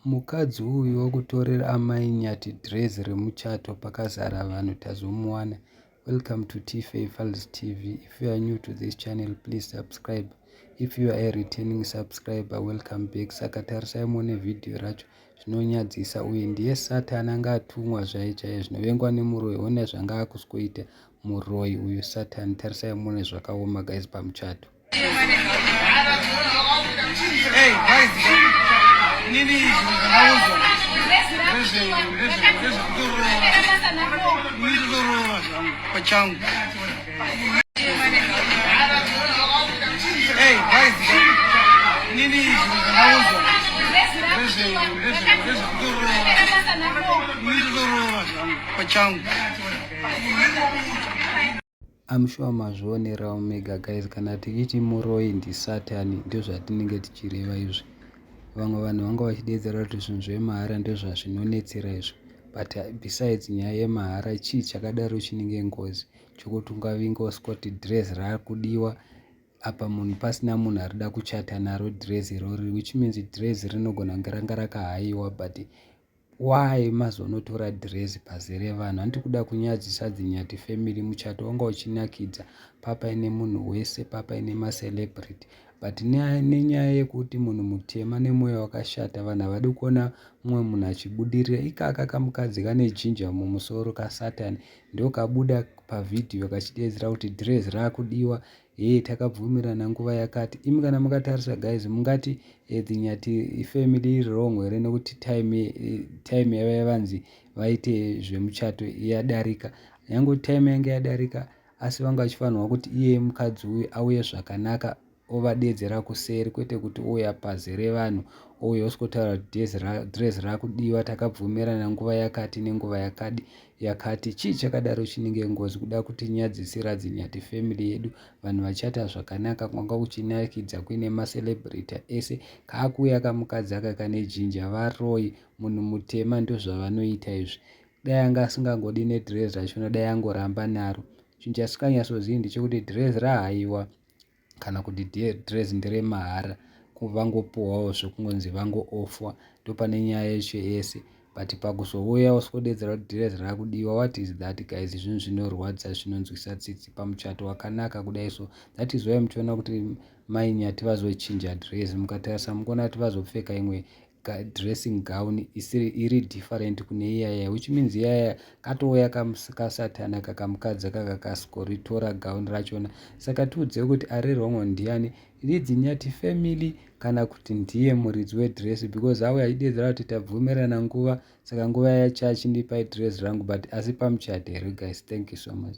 Mukadzi uyu wekutorera amai Nyathi dhirezi remuchato pakazara vanhu tazomuwana. Welcome to Tfay Files TV. If you are new to this channel, please subscribe. If you are a returning subscriber, welcome back. Saka tarisai muone vhidhiyo racho zvinonyadzisa uye ndiye Satan anga atumwa zvaiye chaiye zvinovengwa nemuroyi. Ona zvanga akusikoita muroyi uyu Satan. Tarisai muone zvakaoma guys pamuchato. Hey, guys, nini zvandaudzwa ndezvekutoroora zvangu pachangu. Hey, guys, nini zvandaudzwa ndezvekutoroora zvangu pachangu. I'm sure mazvionerawo mega guys, kana tichiti muroyi ndisatani ndozvatinenge tichireva izvi. Vamwe vanhu vanga vachidedzera kuti zvinhu zvemahara ndozvazvinonetsera izvi, but besides nyaya yemahara, chii chakadaro chinenge ngozi chokuti ungavinga usikuti dress raakudiwa apa munhu pasina munhu arida kuchata naro dress irori, which means dress rinogona kunge ranga rakahaiwa, but why mazonotora dhirezi pazere vanhu? Handiti kuda kunyadzisa dziNyathi family. Muchato wanga uchinakidza, papaine munhu wese, papaine macelebrity, but nenyaya yekuti munhu mutema nemwoyo wakashata, vanhu havadi kuona mumwe munhu achibudirira. Ikaka kamukadzi kane jinja mumusoro kasatani ndokabuda pavhidhiyo kachidedzera kuti dhirezi raakudiwa. Hee, takabvumirana nguva yakati. Imi kana mukatarisa guys, mungati the Nyathi family iri wrong here nekuti time yava vanzi vaite zvemuchato yadarika? Nyange time yange yadarika, asi vanga vachifanirwa kuti iye mukadzi uyu auye zvakanaka, ovadedzera kuseri, kwete kuti ouya pazere vanhu, ouya osikotaura kuti dhirezi rakudiwa, takabvumirana nguva yakati nenguva yakadi yakati. Chii chakadaro chinenge ngozi kuda kutinyadzisira dziNyathi family yedu? Vanhu vachata zvakanaka, kwanga kuchinakidza, kuine macelebrity ese, kaakuuya kamukadzi aka kane jinja. Varoi, munhu mutema ndozvavanoita izvi. Dai anga asingangodi nedhirezi rachona, dai angoramba naro. Chinhu chasikanyatsozivi ndechekuti dhirezi rahaiwa kana kuti dhirezi nderemahara, vangopuhwawo zvekungonzi vangoofwa, ndopane nyaya yacho yese. But pakuzouya uskodedzera kuti dhirezi rakudiwa, what is that guys? Zvinhu zvinorwadza, zvinonzwisa tsitsi pamuchato wakanaka kudai. So that is why muchiona kuti mai Nyathi vazochinja dhirezi. Mukatarisa mukuona kuti vazopfeka imwe dressing gown isiri iri different kune iyaya, which means iyaya katouya kasatana kakamukadzi kaka kasikoritora gown rachona. Saka tiudze kuti ari wrong ndiani, ridziNyathi family kana kuti ndiye muridzi wedress? Because auya achidedzera kuti tabvumirana nguva, saka nguva yacho achindipai dress rangu, but asi pamuchato here guys? Thank you so much.